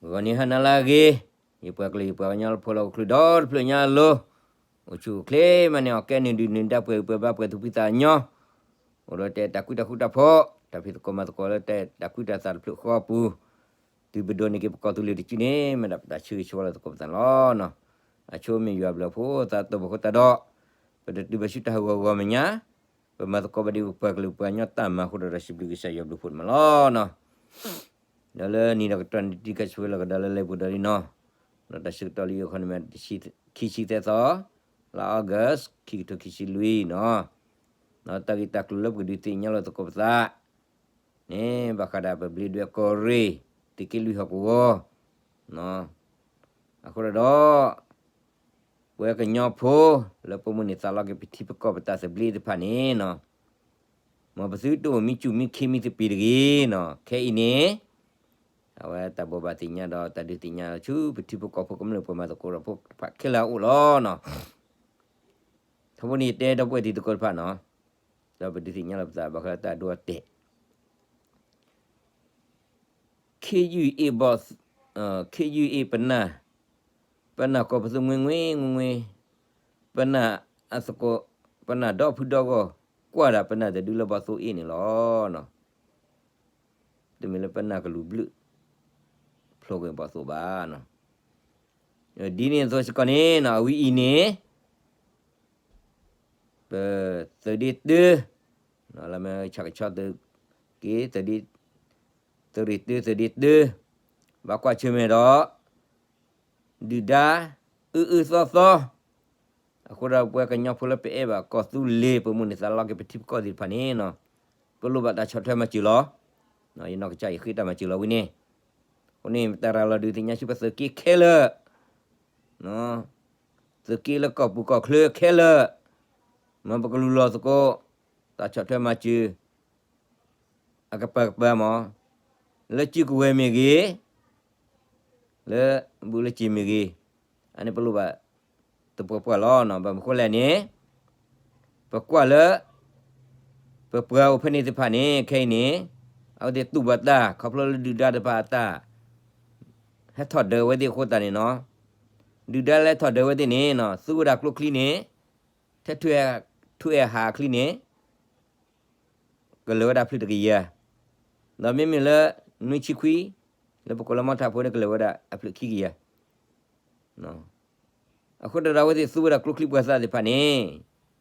ဂီၤနံၤဟါနၤလၢအဂ့ၤ, ယပှၤကလုာ်ယပှၤကညီဖိလၢဟီၣ်ခိၣ်ချၢဒီတဖျၢၣ်ညါအလိၤ, အိၣ်ဆူၣ်အိၣ်ချ့မးန့ၣ် အီၣ်ကဲနုာ်ဒုၣ်နုာ်ဒါ ပှဲၤဂံၢ်ပှဲၤဘါ ပှဲၤသူၣ်ဖှံသးညီ, အိၣ်ဒီးတဲတၢ်ကူတၢ်ဃူတၢ်ဖိး, တၢ်ဖံးသကိးမၤသကိးလၢတဲတၢ်ကူတၢ်သးတဖျၢၣ်ဃီအပူၤ, တုၤပဒိးန့ၢ်က့ၤပကီၢ်သူလ့ၤတစုန့ၣ် မ့ၢ်ဒၣ်ပတၢ်ဆၢဂ့ၤဆၢဝါလၢသကိးပသးန့ၣ်လီၤ. အဆိမ့ၢ်ယွၤအဘျုးအဖှိၣ်သးတဘၣ်ဃိသတးဒီး, ပတတုၤဘၣ်ဆူတၢ်ဟးဂီၤဂီၤမဲာ်ညါ, ပမၤသကိးဘၣ်ဒ်ပပှၤကလုာ်ပှၤကညီတၢ်မၤအဃိဒီး ဒီးစံးဘျုးကစၢ်ယွၤဘျုးဖှိၣ်န့ၣ်မးလီၤ. ဒီးလၢနံၤဒီးကတီၢ်နံၤတံၢ်ကဆၢဝဲလီၤကဒါလၢလဲၤပူၤဒီးလံနီၤ, ဒီးတၢ်ဆၢကတီၢ်လၢယအိၣ်ခီန့ၣ်မ့ၢ် ခံဆံသၢသီ, လါ August ခံကထိခံဆံလွံၢ်နီၤ, ဒီးတၢ်ဂ့ၢ်တၢ်ကျိၤလၢပကဒုးသ့ၣ်ညါလီၤသကိးပသး န့ၣ် ဘၣ်ဃးဒီးပဘျံးဒွဲၣ်ကီၢ်ရ့ၣ် သုးက့လွံၢ်ဟီၣ်ကဝီၤ, အဃိဒီး ပဝဲကညီဖိ လၢပမိၣ်န့ၢ်သးလီက့ၤပထံပကီၢ်ပတၢ်သဘျ့သ့ၣ်တဖၣ်န့ၣ်နီၤ, မ်ပသုတအိၣ်မံစူၣ်မံခ့မံသပ့ၤတဂ့ၤနီၤ, ခဲအံၤန့ၣ် အဝဲတၢ်ဘိးဘၣ်သ့ၣ်ညါဒီးတၢ်ဒုးသ့ၣ်ညါဆူပထံပကီၢ်ဖိကမျၢၢ်ပှၤမၤသကိးဒီးဖိတဖၣ်ခဲလၢာ်အအိၣ်လီၤနီၤ. ထီဘိန့ၣ်ယတဲဒီပုၢ်ဝဲၢ်တံၤသကိးတဖၣ်နီၤ, ဒီးပဒုးသ့ၣ်ညါလီၤပသးဘၣ်ဃးလၢတၢ်ဒိအတဲာ် ခ့ယုၢ်အ့ၣ်ဘီၣ်, ခ့ယုၢ်အ့ၣ်ပနၢ်, ပနၢ်ကီၢ်ပသူငွ့ငွ့ငွ့ငွ့, ပနၢ်အသကိး, ပနၢ်ဒီဖုဒီဂီၢ်, ကွၢ်ဒၣ်ပနၢ်တဒုလၢဘီၣ်သိအ့ၣ်န့ၣ်လီၤ. တမ့ၢ်လၢပနၢ်ကလူၤဘျုး ဖျိကွံာ်ဘီၣ်သိဘၣ်. ဒ်န့ၣ်အသိးစ့ၢ်ကီးန့ၣ်နီၤ အဝဲအံၤန့ၣ် ပသုးဒ့တၢ, လၢမ့ၢ်ဆၣ်ကဆီသုးက့ၤ သုးရ့ၣ်တၢ သုးဒ့တၢ, ဘၣ်ကွၢ်ဆၢၣ်မဲာ်ဒီး ဒုၣ်ဒါ အုၣ်အုၣ်သီသီ, အဃိဒီးပဝဲကညီဖိလၢပအဲၣ်ဘၣ်ကီၢ်သူလ့ၤ ပမိၣ်န့ၢ်သးလီက့ၤပထံပကီၢ်သ့ၣ်တဖၣ်န့ၣ်နီၤ, ပလိၣ်ဘၣ်တၢ်ဆီၣ်ထွဲမၤစၢၤလီၤ. ယနီၢ်ကစၢ်ယဃ့တၢ်မၤစၢၤလီၤဝံၤန့ၣ်, အဃိန့ၣ် တၢ်ရၤလီၤဒုးသ့ၣ်ညါဆူပသုးက့ခဲလၢာ် သုးက့လၢကီၢ်ပူၤကီၢ်ချၢခဲလၢာ်, မ်ပကလူၤလီၤသကိး တၢ်ဆီၣ်ထွဲမၤစၢၤ အကပၤကပၤမး, လၢစုကဝဲၤမ့ၢ်ဂ့ၤ, လၢဘူးလၢစ့ၤမ့ၢ်ဂ့ၤ, အန့ၣ်ပလိၣ်ဘၣ်သပှၢ်ပှၢ်လီၤ. ဘၣ်မနုၤဃိလဲၣ်န့ၣ်, ပကွၢ်လၢ ပပှၤအိၣ်ဖဲန့ၣ်သ့ၣ်တဖၣ်န့ၣ် ခဲအံၤန့ၣ် အဝဲသ့ၣ်တူၢ်ဘၣ်တၢ် ခီဖျိလၢဒုၣ်ဒါတဖၣ်အတၢ် ဟဲထီၣ်ဒၢးဝဲသ့ၣ်အဃိသတးန့ၣ်နီၤ, ဒုၣ်ဒါလၢထီၣ်ဒၢးဝဲသ့ၣ်န့ၣ်နီၤ သူဝဲဒၣ်ကျိချံန့ၣ်, ထဲ ထူအဲၣ်ဟးချံန့ၣ် ကလၢၤဝဲဒၣ်ဖျၢၣ်တကယၤ, ဒီးမ့မ့ၢ်လၢ နွံဆံခွံ လၢပကိးလၢမီထးဖိန့ၣ် ကလၢၤဝဲဒၣ်အဖျၢၣ်ခံကယၤ. အဃိတဒီးအဝဲသ့ၣ်သူဝဲဒၣ်ကျိချံပှၤသၣ်သ့ၣ်တဖၣ်န့ၣ်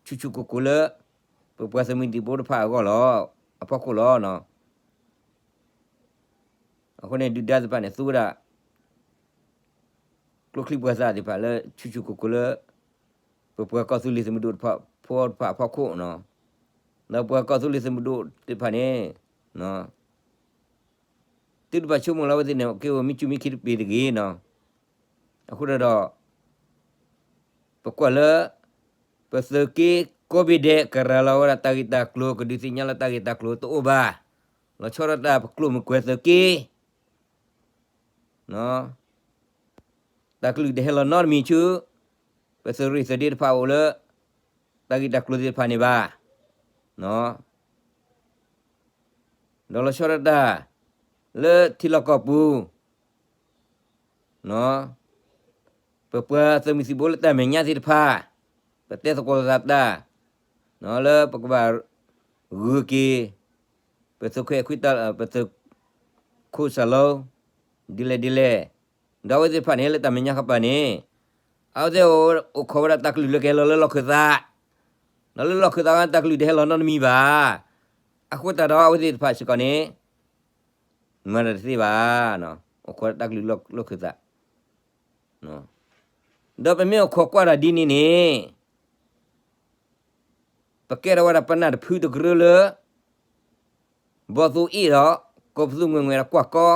ဆူၣ်ဆူၣ်ကိၢ်ကိၢ်လၢ ပပှၤသုးမုၢ်သံၣ်ဘိတဖၣ်အဂီၢ်လီၤ, အဖီခိၣ်လီၤ. အဃိန့ၣ် ဒုၣ်ဒါသ့ၣ်တဖၣ်န့ၣ် သူဝဲဒၣ် ကျိချံပှၤသၣ်သ့ၣ်တဖၣ်လၢဆူၣ်ဆူၣ်ကိၢ်ကိၢ်လၢ ပပှၤကီၢ်သူလ့ၤသုးမုၢ်ဒိၣ်ဖိတဖၣ်အဖီခိၣ်နီၤ, ဒီးပှၤကီၢ်သူလ့ၤသုးမုၢ်ဒိၣ်သ့ၣ်တဖၣ်န့ၣ် သုတဘၣ်ဆိကမိၣ်လၢအဝဲသ့ၣ်န့ၣ် က့ၤအိၣ်မံစူၣ်မံခ့တပ့ၤတဂ့ၤနီၤ. အဃိဒီး ပကွၢ်လၢ ပသုးက့ကိးဘ့ၣ်ဒဲး ကရၤလီၤဝဲဒၣ်တၢ်ဂ့ၢ်တၢ်ကျိၤ ကဒုးသ့ၣ်ညါလၢတၢ်ဂ့ၢ်တၢ်ကျိၤတအိၣ်ဘၣ်. လီၤဆီဒၣ်တၢ်ပကျိာ်မုၢ်ကွဲၤသုးက့ တၢ်ကလုၢ်တဟဲလီၤနီတမံၤဆူ ပသုးရ့ၣ်သုးဒ့တဖၣ်အိၣ်လၢ တၢ်ဂ့ၢ်တၢ်ကျိၤသ့ၣ်တဖၣ်န့ၣ်ဘၣ်. ဒီးလီၤဆီဒၣ်တၢ် လၢထံလီၢ်ကီၢ်ပူၤ ပပှၤသုးမုၢ်သံၣ်ဘိလၢတၢ်မဲာ်ညါသ့ၣ်တဖၣ် ပတဲသကိးလိာ်သးတၢ် လၢပကဘၣ်ဂုာ်က့ၤ ပသုးခွဲးခွံတၢ် ပသုးခိၣ်စၢ်လိ ဒ်လဲၣ်ဒ်လဲၣ်, ဒီးအဝဲသ့ၣ်တဖၣ်န့ၣ် လၢတၢ်မဲာ်ညါဃပၤန့ၣ် အဝဲသ့ၣ်အိၣ်ခိးဝဲဒၣ်တၢ်ကလုၢ်လၢကဟဲလီၤလၢလီၢ်ခၢၣ်သး, ဒီးလၢလီၢ်ခၢၣ်သးတၢ်ကလုၢ်တဟဲလီၤနီတမံၤဘၣ်. အဃိသတးဒီးအဝဲသ့ၣ်တဖၣ်စ့ၢ်ကီးန့ၣ် မၤတၢ်တသ့ဘၣ်, အိၣ်ခိးတၢ်ကလုၢ်လၢလီၢ်ခၢၣ်သး ဒီးပမ့ၢ်အိၣ်ခိးကွၢ်တၢ်ဒ်န့ၣ်န့ၣ် ပကဲထီၣ်ဝဲဒၣ်ပနၢ်တဖုတကရၢလၢ ဘီၣ်သိအ့ၣ်ဒီး ကီၢ်ပသူငွဲၣ်ငွဲၣ်ဒီးကွၢ်ကီ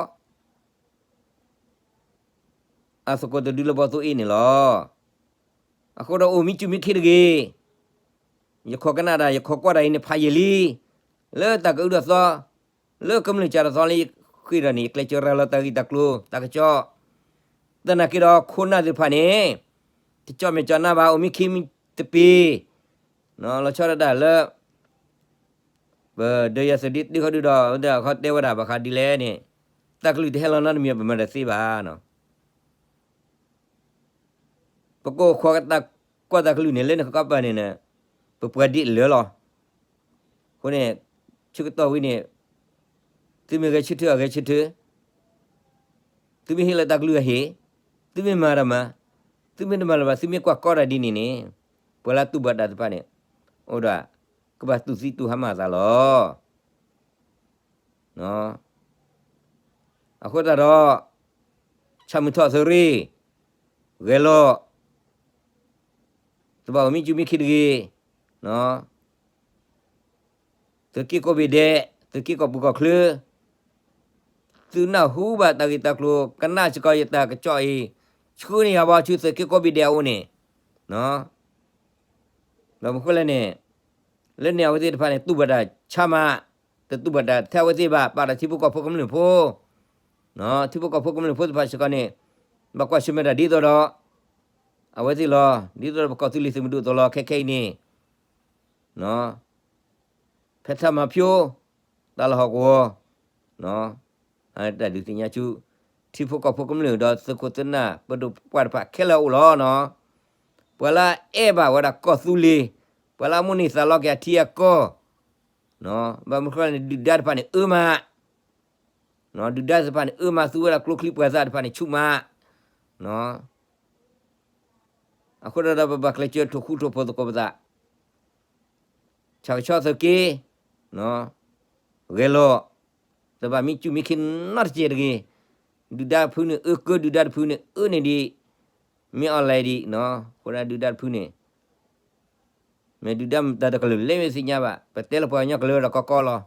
အသကိးတဒုလၢဘီၣ်သိအ့ၣ်န့ၣ်လီၤ. အဃိဒီးအိၣ်မံစူၣ်မံခ့တဂ့ၤ, ယခိးကနၣ်ဒၣ် ယခိးကွၢ်ဒၣ်အံၤန့ၣ်ဖးယံာ်လံ, လၢတၢ်ကအုဒိၣ်သီ လၢကမျၢၢ်စှၤတသီလၢယဃ့ဒီးန့ၣ် ယကျဲးစၢးရၤလီၤတၢ်ဂ့ၢ်တၢ်ကျိၤ တၢ်ကစီၣ်, သနာ်က့ဒီးခိၣ်နၢ်သ့ၣ်တဖၣ်န့ၣ် တကၠီၣ်မဲာ်ကၠီၣ်နါဘၣ် အိၣ်မံခ့မံတပ့ၤ, လီၤဆီဒၣ်တၢ်လၢ ပဒီးယသုးဒ့တၢခီဒုဒီး အဝဲသ့ၣ်ခီတဲဝဲဒၣ်ဘၣ်ဃးဒ်လဲၣ်န့ၣ်, တၢ်ကလုၢ်တဟဲလီၤနီတမံၤ ပမၤတသ့ဘၣ်နီၤ. ပကအိၣ်ခိးကတၢၢ်ကွၢ်တၢ်ကလုၢ်န့ၣ် လၢနကီၢ်ပၤန့ၣ် ပပှၤဒ်လၢာ်လီၤ. အဃိန့ၣ် ဆၢကတီၢ်ဝံၤန့ၣ် သုမ့ၢ်ဂဲၤဆၢထၢၣ်အဂဲၤဆၢထၢၣ်, သုမ့ၢ်ဟ့ၣ်လီၤတၢ်ကလုၢ်အဟ့ၣ်, သုမ့ၢ်မၤတၢ်မၤ, သုမ့ၢ်တမၤလၢၤဘၣ် သုမ့ၢ်ကွၢ်ကီတၢ်ဒ်န့ၣ်န့ၣ် ပှၤလၢတူၢ်ဘၣ်တၢ်တဖၣ်န့ၣ် အိၣ်ဒၣ် ကဘၣ်တူၢ်သံတူၢ်ဟါမၢ်အသးလီၤ. အဃိသတးဒီး ဆၣ်မုၢ်ထီၣ်သုးရ့ၣ်, ဂဲၤလီၤ, တဘၣ်အိၣ်မံစူၣ်မံခံတဂ့ၤ, သုးက့ကိးဘ့ၣ်ဒဲး, သုးက့ကီၢ်ပူၤကီၢ်ချၢ, သုနၢ်ဟူဘၣ်တၢ်ဂ့ၢ်တၢ်ကျိၤ ကနၣ်စ့ၢ်ကီးယတၢ်ကစီၣ်အံၤ, ဆှၢန့ၢ်ယၤဘၣ်ဆူသုးက့ကိးဘ့ၣ်ဒဲးအအိၣ်န့ၣ်, ဘၣ်မနုၤဃိလဲၣ်န့ၣ်, လၢန့ၣ်အဝဲသ့ၣ်တဖၣ်န့ၣ် တူၢ်ဘၣ်တၢ်ဆါမး, တတူၢ်ဘၣ်တၢ်ထဲအဝဲသ့ၣ်ဘၣ်, ပာ်ဒီးထံဖိကီၢ်ဖိကမျၢၢ်ဖိ, ထံဖိကီၢ်ဖိကမျၢၢ်ဖိတဖၣ်စ့ၢ်ကီးန့ၣ်, ဘၣ်ကွၢ်ဆၢၣ်မဲာ်တၢ်ဒ်သိးဒီး အဝဲသ့ၣ်လီၤ. ဒ်သိးဒီးပကီၢ်သူလ့ၤသုးမုၢ်ဒိၣ်အသိးလီၤ. ခဲခဲအံၤန့ၣ် ဖဲထၢမၤဖၠိ, တၢ်လီၢ်ဟီၣ်ကဝီၤ, တၢ်ဒုးသ့ၣ်ညါဆူ ထံဖိကီၢ်ဖိကမျၢၢ်ဒီးသုးခိၣ်သုးနၢ် ပဒိၣ်ပပှၢ်တဖၣ်ခဲလၢာ်အအိၣ်လီၤနီၤ. ပှၤလၢအအဲၣ်ဘၣ်ဝဲဒၣ်ကီၢ်သူလ့ၤ, ပှၤလၢအမိၣ်န့ၢ်သးလီက့ၤအထံအကီၢ်, ဘၣ်မနုၤဃိလဲၣ်န့ၣ် ဒုၣ်ဒါတဖၣ်န့ၣ်အၢမး ဒုၣ်ဒါသ့ၣ်တဖၣ်န့ၣ် အၢမးသူဝဲဒၣ်ကျိချံပှၤသၣ်တဖၣ်န့ၣ်ဆူၣ်မး. အဃိဒီးပဘၣ်ကျဲးစၢးထိၣ်ဃူထိၣ်ဖိးသကိးပသး, ဆၣ်ကဆီသုးက့, ဂဲၤလီၤ, တဘၣ်မံစူၣ်မံခ့နီတစဲးတဂ့ၤ. ဒုၣ်ဒါတဖုန့ၣ် အၢကၢဒုၣ်ဒါတဖုန့ၣ် အၢန့ၣ်ဒံး, မ့ၢ်အီၣ်လဲၣ်ဒံး, အဃိဒၣ်ဒုၣ်ဒါတဖုန့ၣ် မ့ၢ်ဒုၣ်ဒါမတၤတကလုာ်လဲၣ်မ့ၢ်သ့ၣ်ညါဘၣ်, ပတဲလၢပှၤကညီကလုာ်ဒီးကီကီလီ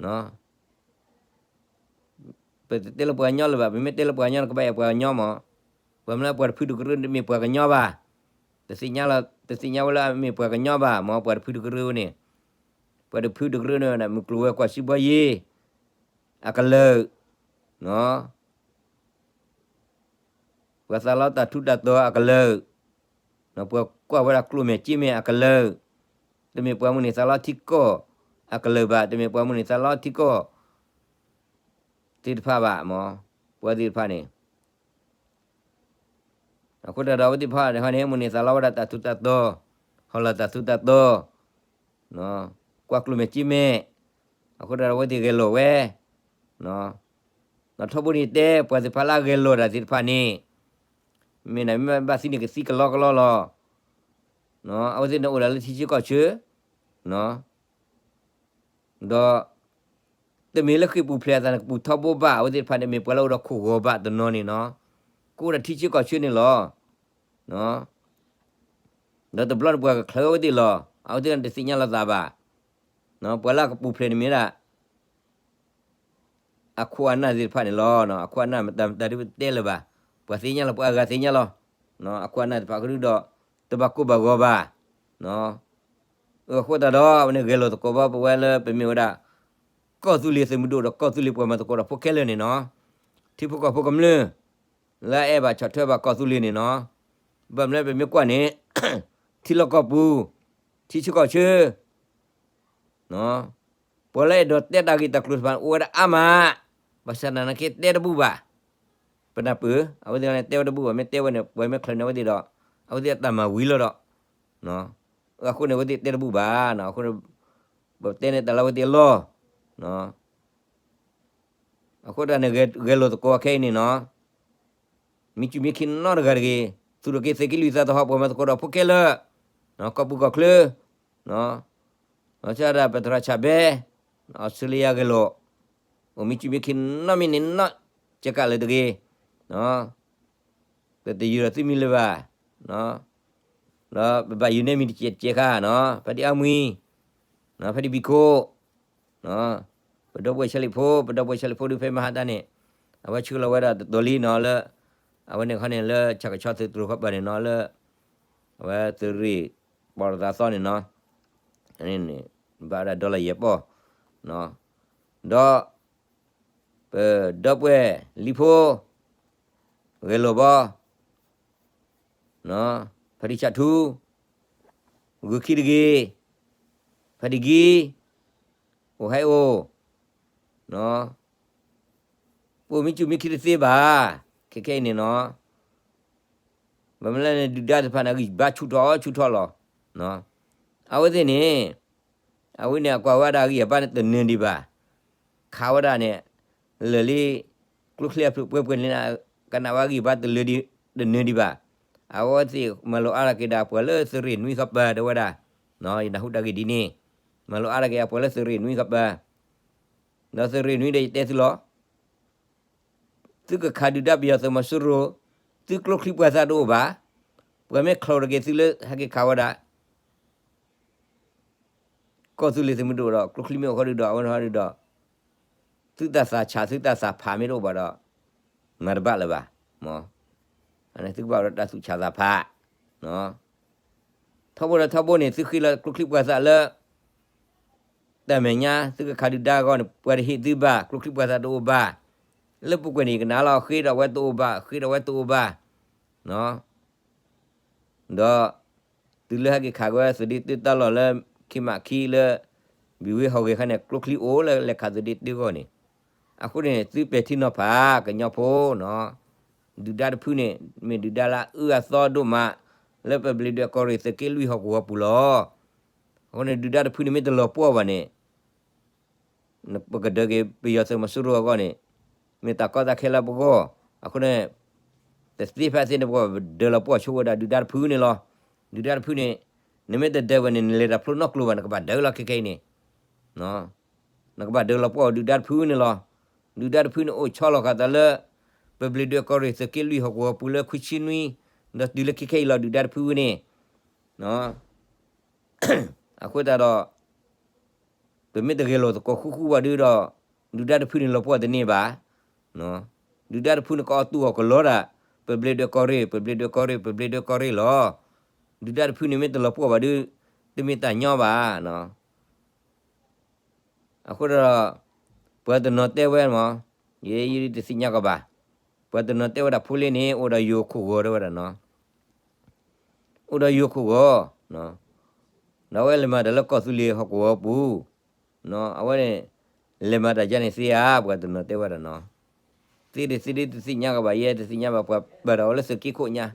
ၤ. ပတတဲလၢပှၤကညီလၢၤဘၣ်, ပမ့ၢ်တဲလၢပှၤကညီန့ၣ် ကဘၣ်အဲၣ်ပှၤကညီမး. ပှၤမ့ၢ်လၢပှၤတဖုတကရၢမ့ၢ်ပှၤကညီဘၣ်. တသ့ၣ်ညါလီၤ, တသ့ၣ်ညါဝဲလၢအမ့ၢ်ပှၤကညီဘၣ်မး, ပှၤတဖုတကရၢဝဲန့ၣ်, ပှၤတဖုတကရၢန့ၣ် မုၢ်ကျိၤဝဲၤကွာ်စံးဘီယ့ၣ် အကလၢာ်, ပှၤသးလီတၢ်ထူးတၢ်တီၤအကလၢာ်, ပှၤကွၢ်ဝဲဒၣ်ကျိၣ်မဲာ်စ့မဲာ်အကလၢာ်, တမ့ၢ်ပှၤမိၣ်န့ၢ်သးလီထံကီၢ်အကလၢာ်ဘၣ်, တမ့ၢ်ပှၤမိၣ်န့ၢ်သးလီထံကီၢ် သ့ၣ်တဖၣ်ဘၣ်မး, ပှၤသ့ၣ်တဖၣ်န့ၣ် အဃိတၢ်ဒီးအဝဲသ့ၣ်တဖၣ်န့ၣ် မိၣ်န့ၢ်သးလီဝဲဒၣ်တၢ်ထူးတၢ်တီၤ, ဟီၣ်လာ်တၢ်ထူးတၢ်တီၤ, ကွၢ်ကျိၣ်မဲာ်စ့မဲာ်, အဃိတၢ်ဒီးအဝဲသ့ၣ်ဂဲၤလိာ်ဝဲ, နီၢ်ထီဘိန့ၣ်တဲ ပှၤသ့ၣ်တဖၣ်လၢအဂဲၤလိာ်တၢ်သ့ၣ်တဖၣ်န့ၣ်, မ့ၢ်နမ့ၢ်ဘၣ်သံန့ၣ်ကသံကလီကလီလီၤ, အဝဲသ့ၣ်န့ၣ်အိၣ်ဒၣ်လၢထံဆၢကီၢ်ဆၢ ဒီး တမ့ၢ်လၢဃ့ၢ်ပူၤဖျဲးအသးန့ၣ် ကပူၤထီဘိဘၣ်, အဝဲသ့ၣ်တဖၣ်န့ၣ် မ့ၢ်ပှၤလၢအိၣ်ဒီးခိၣ်ဂီၤဘၣ်တနီၤန့ၣ်နီၤ, ကအိၣ်ဒီးထံဆၢကီၢ်ဆၢန့ၣ်လီၤ. ဒီးတဘျီန့ၣ်ပှၤကချၢဝဲသ့ၣ်လီၤ, အဝဲသ့ၣ်န့ၣ်တသ့ၣ်ညါလီၤသးဘၣ်. ပှၤလၢအကပူၤဖျဲးန့ၣ်မ့ၢ်ဒၣ် အခိၣ်အနၢ်သ့ၣ်တဖၣ်န့ၣ်လီၤ. အခိၣ်အနၢ်မတၤမတၤဒ်ပတဲလၢၤဘၣ်, ပှၤသ့ၣ်ညါလီၤ ပှၤအဂၤသ့ၣ်ညါလီၤ. အခိၣ်အနၢ်သ့ၣ်တဖၣ်ကဒုဒီး တဘၣ်ကိၢ်ဘၣ်ဂီၤဘၣ်. အဃိသတးဒီး အဝဲန့ၣ်ဂဲၤလိာ်သကိးဘၣ် ပဝဲလၢပမ့ၢ်ဝဲဒၣ် ကီၢ်သူလ့ၤသုးမုၢ်ဒိၣ်ဒီး ကီၢ်သူလ့ၤပှၤမၤသကိးဒီးဖိခဲလၢာ်န့ၣ်နီၤ, ထံဖိကီၢ်ဖိကမျၢၢ် လၢအအဲၣ်ဘၣ်ဆီၣ်ထွဲဘၣ်ကီၢ်သူလ့ၤန့ၣ်နီၤ, ဘၣ်မနုၤပမ့ၢ်ကွၢ်န့ၣ် ထံလီၢ်ကီၢ်ပူၤ, ထံဆၢကီၢ်ဆၢ ပှၤလၢအဲၣ်ဒိးတဲတၢ်ဂ့ၢ်တၢ်ကျိၤတဖၣ် အိၣ်ဝဲဒၣ်အါမး, ဘၣ်ဆၣ်သနာ်က့တဲတဘူၣ်ဘၣ်. ပနၢ်ပၢၢ် အဝဲသ့ၣ်န့ၣ်တဲဝဲတဘူၣ်ဘၣ်, မ့ၢ်တဲဝဲန့ၣ် ပှၤမ့ၢ်ချၢးန့ၢ်အဝဲသ့ၣ်ဒီး အဝဲသ့ၣ်အတၢ်မၤဝံၤလီၤဒီး, အဃိန့ၣ် အဝဲသ့ၣ်တဲတဘူၣ်ဘၣ်, အဃိန့ၣ် ပတဲန့ၣ်တၢ်လၢအဝဲသ့ၣ်အလီၢ် အဃိတၢ်န့ၣ် ဂဲၤလိာ်သကိးခဲအံၤန့ၣ်နီၤ, မံစူၣ်မံခ့နီတဂၤတဂ့ၤ, သူၣ်ထီၣ်က့ၤသုးက့လွံၢ်သးသဟီၣ် ပှၤမၤသကိးဒီးဖိခဲလၢာ်, ကီၢ်ပူၤကီၢ်ချၢ, ဆၣ်ဒၣ်ပသရၣ်ဆၣ်ဘဲ, အီစထြ့လယါဂဲၤလိာ်, အိၣ်မံစူၣ်မံခ့နီတမံၤန့ၣ်နီၤ, ကဲကးလၢတဂ့ၤ, ပတယုၢ်ဒီးသုမံၤလၢၤဘၣ်, ဒီးပဘၣ်ယုၢ်န့ၢ်မံၤတကဲးတကဲးခါနီၤ, ဖဲဒံးအါမှံၤ, ဖဲဒံးဘံၣ်ခိၣ်, ပဒီပုၢ်ဝဲၢ်ဆဲလံာ်ဖိ, ပဒီပုၢ်ဝဲၢ်ဆဲလံာ်ဖိဒုးဖဲမဟါတၢ်န့ၣ်, အဝဲဆှၢလီၤဝဲဒၣ်တတီၤလံနီၤလၢ, အဝဲန့ၣ်ခီန့ၣ်လၢဆၣ်ကဆီသုးတြိၤခီပၤန့ၣ်နီၤလၢ, အဝဲသုးရ့ၣ်ပီၣ်တသးသီန့ၣ်နီၤ, ဘၣ်ဝဲဒၣ်ဒီလၣ်ယဲၢ်ပီၢ်, ဒီး ပဒီပုၢ်ဝဲၢ်လံာ်ဖိ, ဂဲၤလိာ်ဘီ, ဖဲဒံးဆၣ်ထူ, ဂုာ်ခံတဂ့ၤ, ဖဲဒံးဂံ, အိၣ်ဟဲအိၣ်, နီၤ, ပအိၣ်မ့ၢ်စူၢ်မ့ၢ်ခံတသ့ဘၣ်. ခဲခဲအံၤန့ၣ်နီၤ, ဘၣ်မနုၤလဲၣ်န့ၣ် ဒုၣ်ဒါတဖၣ်န့ၣ် အဂံၢ်ဘါဆူၣ်ထီၣ်ဆူၣ်ထီၣ်လီၤ. အဝဲသ့ၣ်န့ၣ် အဝဲန့ၣ် အကွၢ်ဝဲဒၣ်အဂံၢ်အဘါန့ၣ်တနၢၤဒံးဘၣ်. ခးဝဲဒၣ်န့ၣ် လၢာ်လံ ကျိချံအဖျၢၣ်ပှဲၤပှဲၤန့ၣ် ကနၣ်ဝဲအဂံၢ်အဘါတလၢာ်ဒံး တနၢၤဒံးဘၣ်. အဝဲသ့ၣ်မၤလိာ်အါထီၣ်က့ၤဒီးအပှၤလၢသုးရ့ၣ်နွံဃီပၤ တဲဝဲဒၣ်, ယနၢ်ဟူတၢ်ဂ့ၢ်ဒ်န့ၣ်, မၤလိာ်အါထီၣ်က့ၤအပှၤလၢသုးရ့ၣ်နွံဃီပၤ, ဒီးသုးရ့ၣ်နွံဒီးယတဲသုလီၤ. သုကခးဒုၣ်ဒါပယီၤသုးမီၤစိရိၤ, သုကျိချံပှၤသးတအိၣ်ဘၣ်. ပှၤမ့ၢ်ချိးတက့ၢ်သုလၢဟဲက့ၤခးဝဲဒၣ် ကီၢ်သူလ့ၤသုးမုၢ်ဒိၣ်ဒီး ကျိချံမ့ၢ်အိၣ်ဃီဒုဒီး အဝဲန့ၣ်ဃီဒုဒီး သုတၢ်သးဆး သုတၢ်သးဖးမ့ၢ်တအိၣ်ဘၣ်ဒီး မၤတဘၣ်လၢၤဘၣ်. မ့ၢ် အန့ၣ်သုကဘၣ်အိၣ်ဒီးတၢ်သူၣ်ဆးသးဖး, ထီဘိဒီးထီဘိန့ၣ် သုဃ့လီၤကျိချံပှၤသးလၢ တၢ်မဲာ်ညါ သုကခးဒုၣ်ဒါအဂီၢ်န့ၣ် ပှၤတဟ့ၣ်သုဘၣ်, ကျိချံပှၤသးတအိၣ်ဘၣ်, လၢပူၤကွံာ်န့ၣ် ယကနၣ်လီၤ ဃ့ဒီးဝဲတအိၣ်ဘၣ်, ဃ့ဒီးဝဲတအိၣ်ဘၣ်, ဒီး တုၤလၢဟဲက့ၤခးက့ၤဝဲသုးဒ့တၢ်လီၢ်လၢ ခံမးခံလၢ ဘံၣ်ဝ့ဟီၣ်ဂ့ၤခါန့ၣ် ကျိချံအိၣ်လၢလဲၤခးသုးဒ့တၢ်အဂီၢ်န့ၣ်, အဃိန့ၣ် သုပဲာ်ထံနီၤဖး ကညီဖိနီၤ, ဒုၣ်ဒါတဖုန့ၣ် မ့ၢ်ဒုၣ်ဒါလၢအအၢအသီဒိၣ်မး လၢပဘျံးဒွဲၣ်ကီၢ်ရ့ၣ်သုးက့လွံၢ်ဟီၣ်ကဝီၤပူၤလီၤ. အဃိန့ၣ် ဒုၣ်ဒါတဖုန့ၣ်မ့ၢ်တလီၤပှီၢ်ဘၣ်န့ၣ် ပကဒၢက့ၤပယီၤသုးမီၤစိရိၤအဂီၢ်န့ၣ်, မ့ၢ်တၢ်ကီတၢ်ခဲလၢပဂီၢ်, အဃိန့ၣ် တသ့ဖဲသ့န့ၣ် ပကဒၢလီၤပှီၢ်ဆိဝဲဒၣ်ဒုၣ်ဒါတဖုန့ၣ်လီၤ. ဒုၣ်ဒါတဖုန့ၣ် နမ့ၢ်တဒၢဝဲန့ၣ် နလဲၤတၢ်ဖျိနီတကျိၤဘၣ် နကဘၣ်ဒၢလီၤခဲခဲအံၤန့ၣ်, နကဘၣ်ဒၢလီၤပှီၢ်ဒုၣ်ဒါတဖုန့ၣ်လီၤ. ဒုၣ်ဒါတဖုန့ၣ်အိၣ်ဆီလီၤဃာ်သးလၢ ပဘျံးဒွဲၣ်ကီၢ်ရ့ၣ်သုးက့လွံၢ်ဟီၣ်ကဝီၤပူၤလၢခွံဆံနွံ, ဒီးတုၤလၢခဲခဲအံၤလီၤ ဒုၣ်ဒါတဖုဝဲန့ၣ် အဃိသတးဒီး ပမ့ၢ်တဂဲၤလိာ်သကိးဃူဃူဘၣ်ဒုဒီး ဒုၣ်ဒါတဖုန့ၣ်လီၤပှီၢ်တန့ၢ်ဘၣ်. ဒုၣ်ဒါတဖုန့ၣ်ကအီၣ်တူၢ်အီၣ်ကလီတၢ် ပဘျံးဒွဲၣ်ကီၢ်ရ့ၣ် ပဘျံးဒွဲၣ်ကီၢ်ရ့ၣ် ပဘျံးဒွဲၣ်ကီၢ်ရ့ၣ်လီၤ. ဒုၣ်ဒါတဖုန့ၣ်မ့ၢ်တလီၤပှီၢ်ဘၣ်ဒု တမ့ၢ်တၢ်ညီဘၣ်. အဃိဒီး ပှၤတနီၤတဲဝဲမး, ယဲယတသ့ၣ်ညါကီးဘၣ်, ပှၤတနီၤတဲဝဲဒၣ်ဖိလ့န့ၣ် အိၣ်ဒီးယိၤခိၣ်ဂီၤတဲဝဲဒၣ်နီၤ, အိၣ်ဒီးယိၤခိၣ်ဂီၤ, ဒီးအဝဲလဲၤမၤတၢ်လၢကီၢ်သူလ့ၤဟီၣ်ကဝီၤပူၤ, အဝဲန့ၣ် လဲၤမၤတၢ်ယါန့ၣ်သ့ဧါ ပှၤတနီၤတဲဝဲဒၣ်နီၤ, သ့ဒ်သ့ဒ်တသ့ၣ်ညါကီးဘၣ် ယဲတသ့ၣ်ညါဘၣ် ပှၤပာ်ဒီးအီၤလၢသုးက့ခိၣ်ညါ,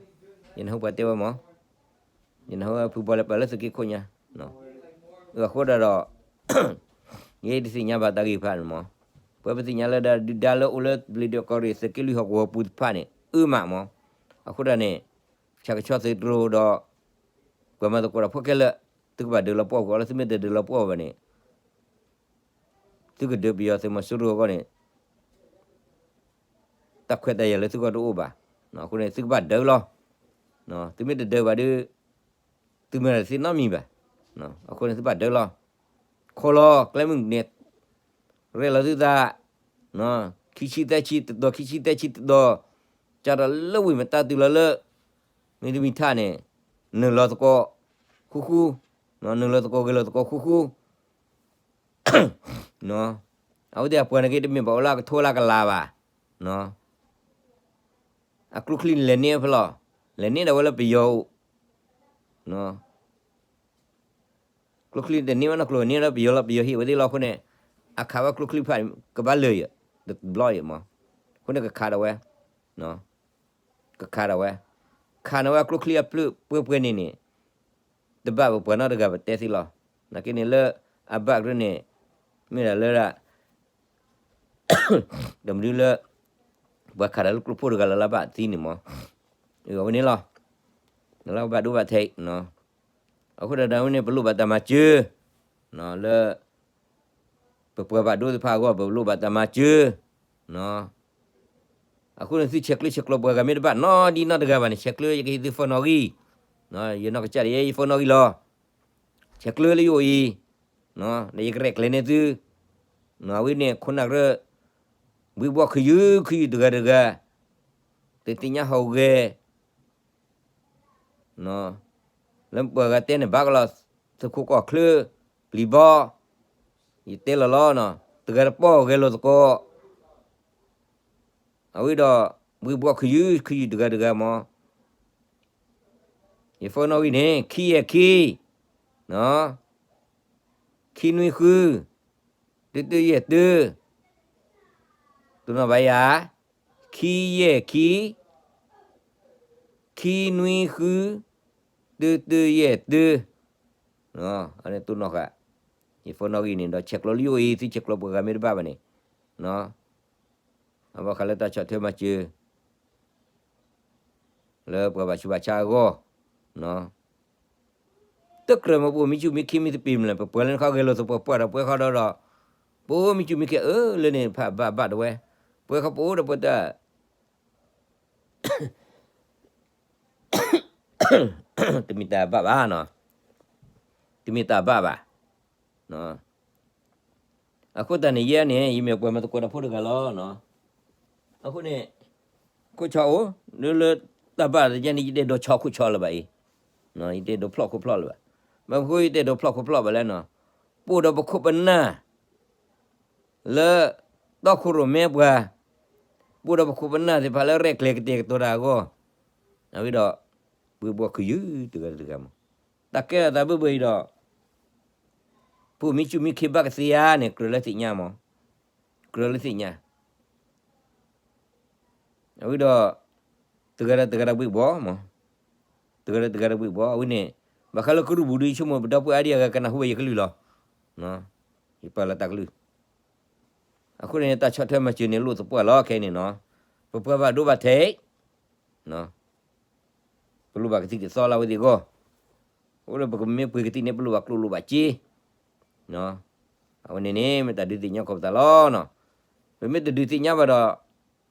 ယနၢ်ဟူပှၤတဲဝဲမး ယနၢ်ဟူဖုဘီလၢပာ်လၢသုးက့ခိၣ်ညါ, အဃိဒၣ်ဒီး ယဲတသ့ၣ်ညါဘၣ်တၢ်ဂ့ၢ်တဖၣ်န့ၣ်မး, ပှၤပသ့ၣ်ညါလၢဒုၣ်ဒါလၢအိၣ်လၢဘျံးဒွဲၣ်ကီၢ်ရ့ၣ်သုးက့လွံၢ်ဟီၣ်ကဝီၤပူၤတဖၣ်န့ၣ် အၢမးမး, အဃိဒၣ်န့ၣ် ဆၣ်ကဆီသုးတြိၤဒီး ပှၤမၤသကိးတၢ်ဖိခဲလၢာ် သုကဘၣ်ဒုးလီၤပှီၢ်ကွံာ်အီၤလၢသုမ့ၢ်တဒုးလီၤပှီၢ်ဘၣ်န့ၣ် သုကဒုးပယီၤသုးမီၤစိရိၤအဂီၢ်န့ၣ် တၢ်ခွဲးတၢ်ယာ်လၢသုဂီၢ်တအိၣ်ဘၣ်. အဃိန့ၣ် သုကဘၣ်ဒုးလီၤ. သုမ့ၢ်တဒုးဘၣ်ဒီး သုမၤတၢ်သ့နီတမံၤဘၣ်. အဃိန့ၣ်သုဘၣ်ဒုးလီၤ. ခိးလီၤ ကျဲမုၢ်န့ၣ် ရဲၣ်လီၤသုသး ခံဆံသၢဆံတတီၤ ခံဆံသၢဆံတတီၤ ကၢ်ဒီးလၢဝ့ၢ်မတၤတုၤလီၤလၢ မ့တမ့ၢ်ထါန့ၣ် နုာ်လီၤသကိး ဃူဃူ နုာ်လီၤသကိးဂဲၤလီၤသကိးဃူဃူ အဝဲသ့ၣ်အပှၤန့ၣ်က့ၤ တမ့ၢ်ဘၣ်အိၣ်လၢအကထိလၢအကလၤဘၣ်. အကျိချံန့ၣ်လဲၤန့ၢ်ဖဲလဲၣ်, လဲၤန့ၢ်ဒၣ်ဝဲလၢပယီၤအိၣ်, ကျိချံတန့ၢ်ဝဲနီၢ်ကျိၤ န့ၢ်လၢပယီၤလီၤ ပယီၤဟ့ၣ်ဝဲသ့ၣ်လီၤ. အဃိန့ၣ် အခးဝဲကျိချံတဖၣ် ကဘၣ်လၢာ်ယဲၢ် တဘျီယဲၢ်မး. အဃိန့ၣ်ကခးဒၣ်ဝဲ ကခးဒၣ်ဝဲ, ခးန့ၢ်ဝဲကျိချံအဖျၢၣ်ပှဲၤပှဲၤန့ၣ်န့ၣ် တဘၣ်ပပှၤနီတဂၤပတဲသ့လီၤ. နာ်က့န့ၣ်လၢအဘၣ်ကရၢန့ၣ် မ့ၢ်ဒၣ်လၢဒၣ် ဒီးမနုၤလၢ ပှၤခးတၢ်လၢကျိဖိတဂၤလၢ်လၢ်ဘၣ်သံန့ၣ်မး, အဝဲန့ၣ်လီၤ. လၢဘၣ်ဒိဘၣ်ထံး အဃိဒၣ်ဒၣ်ဝဲန့ၣ် ပလိၣ်ဘၣ်တၢ်မၤစၢၤ လၢ ပပှၤဘၣ်ဒိသ့ၣ်တဖၣ်အဂီၢ် ပလိၣ်ဘၣ်တၢ်မၤစၢၤ. အဃိန့ၣ်သုဆဲးကျၢဆဲးကျိးပှၤဂၤမ့ၢ်တဘၣ်နီတံၢ်နီတဂၤဘၣ်န့ၣ် ဆဲးကျၢ ယကဟ့ၣ်သု phone နီၣ်ဂံၢ်, ယနီၢ်ကစၢ်ဒၣ်ယဲ ယ phone နီၣ်ဂံၢ်လီၤ. ဆဲးကျၢလၢယအိၣ်အံၤ ဒီးယကရဲၣ်ကျဲၤန့ၢ်သု, အဝဲန့ၣ်ခိၣ်နၢ်ကရၢ ဘှံးဘှီၣ်ခယုၢ်ခယုၢ်တဂၤတဂၤ တသ့ၣ်ညါဟီၣ်ဂဲၤ လၢပှၤဂၤတဲန့ၣ် ဘၣ်ကလီၤ သုးခိၣ်ကီၢ်ချၢ ပျံၤဘီ, ယတဲလီၤလီၤ, တဂၤတပီၢ်ဂဲၤလိာ်သကိး, အဝဲဒီး ဘှံးဘှီၣ်ခယုၢ်ခယုၢ်တဂၤတဂၤမး, ယ phone နီၣ်ဂံၢ်န့ၣ် ခံယဲၢ်ခံ ခံနွံဃု တၢတၢယဲၢ်တၢ တိၢ်နီၣ်ဘၣ်ယၤ, ခံယဲၢ်ခံ, ခံနွံဃု, တုတုယဲၢ်တု, တိၢ်နီၣ်ဃာ်, ယ phone နီၣ်ဂံၢ်န့ၣ်ဒီး ဆဲးကျိးလံအိၣ်အံၤ သုဆဲးကျိးပှၤဂၤမ့ၢ်တဘၣ်ဘၣ်န့ၣ်, အဘၣ်ဃးလၢတၢ်ဆီၣ်ထွဲမၤစၢၤ လၢပှၤဘၣ်ဆူးဘၣ်ဆါအဂီၢ်, တကြၢးမ့ၢ်ပအိၣ်မံဆူၣ်မံခ့မံသပ့ၤမလဲၣ်, ပပှၤလၢနခီဂဲၤလိာ်သပှၢ်ပှၢ်ဒီးပှဲၤဃီဒီးဒီး, ပအိၣ်မံဆူၣ်မံခ့အၢလၢန့ၣ်တဖၣ်ဘၣ်ဘၣ်တဝဲ, ပှဲၤဃီပအိၣ်ဒီးပတၢ် တမ့ၢ်တၢ်ဘၣ်ဘၣ်နီၤ, တမ့ၢ်တၢ်ဘၣ်ဘၣ်. အဃိသတးန့ၣ် ယဲန့ၣ် ယမ့ၢ်ပှၤမၤသကိးတၢ်ဖိတဂၤလီၤ. အဃိန့ၣ် ခိၣ်ဆီအိၣ် လၢလၢတၢ်ဘၣ်တယဲန့ၣ် ယတအဲၣ်ဒိးဆီခိၣ်ဆီလၢၤဘၣ်အံၤ, ယတအဲၣ်ဒိးဖျီၣ်ခိၣ်ဖျီၣ်လၢၤဘၣ်. ဘၣ်မနုၤဃိယတအဲၣ်ဒိးဖျီၣ်ခိၣ်ဖျီၣ်ဘၣ်လဲၣ်နီၤ, ပအိၣ်ဒီးပခိၣ်ပနၢ် လၢ တီခိၣ်ရိၣ်မဲပှၤ, ပအိၣ်ဒီးပခိၣ်ပနၢ်သ့ၣ်တဖၣ်လၢရဲၣ်ကျဲၤကတဲာ်ကတီၤတၢ်အဂီၢ်, အဝဲဒီး ပှ့ၤဘှီခုယုၢ်တဂၤတဂၤမး, တၢ်ကဲထီၣ်သးဘၣ်ဘၣ်အံၤဒီး ပအိၣ်မံဆူၣ်မံခ့ဘၣ်ကသ့ဧါန့ၣ် ကြၢးလၢသ့ၣ်ညါမး, ကြၢးလၢသ့ၣ်ညါ အဝဲဒီး တဂၤဒီးတဂၤဒီးဘှ့ၣ်ဘှီမး, တဂၤဒီးတဂၤဒီးဘှ့ၣ်ဘှီ, အဝဲန့ၣ် ဘၣ်ဃးလၢကရူၢ်ပူၤဒီး ယဆိကမိၣ်ပဒီပုၢ်ဝဲၢ်အါဒံအါဂၤကနၢ်ဟူဘၣ်ယကလုၢ်လီၤ. ယပာ်လီၤတၢ်ကလုၢ်, အဃိန့ၣ် တၢ်ဆီၣ်ထွဲမၤစၢၤန့ၣ်လိၣ်သပှၢ်လီၤခဲအံၤန့ၣ်နီၤ, ပပှၤဘၣ်ဒိဘၣ်ထံး ပလိၣ်ဘၣ်ကသံၣ်ကသီလၢအဝဲသ့ၣ်အဂီၢ်, အိၣ်လၢပကမ့ၢ်ပှ့ၤကသံၣ်န့ၣ် ပလိၣ်ဘၣ်ကျိၣ်လိၣ်ဘၣ်စ့, အဝဲန့ၣ်န့ၣ် မ့ၢ်တၢ်ဒုးသ့ၣ်ညါကီးပသးလီၤနီၤ, ပမ့ၢ်တဒုးသ့ၣ်ညါဘၣ်ဒီး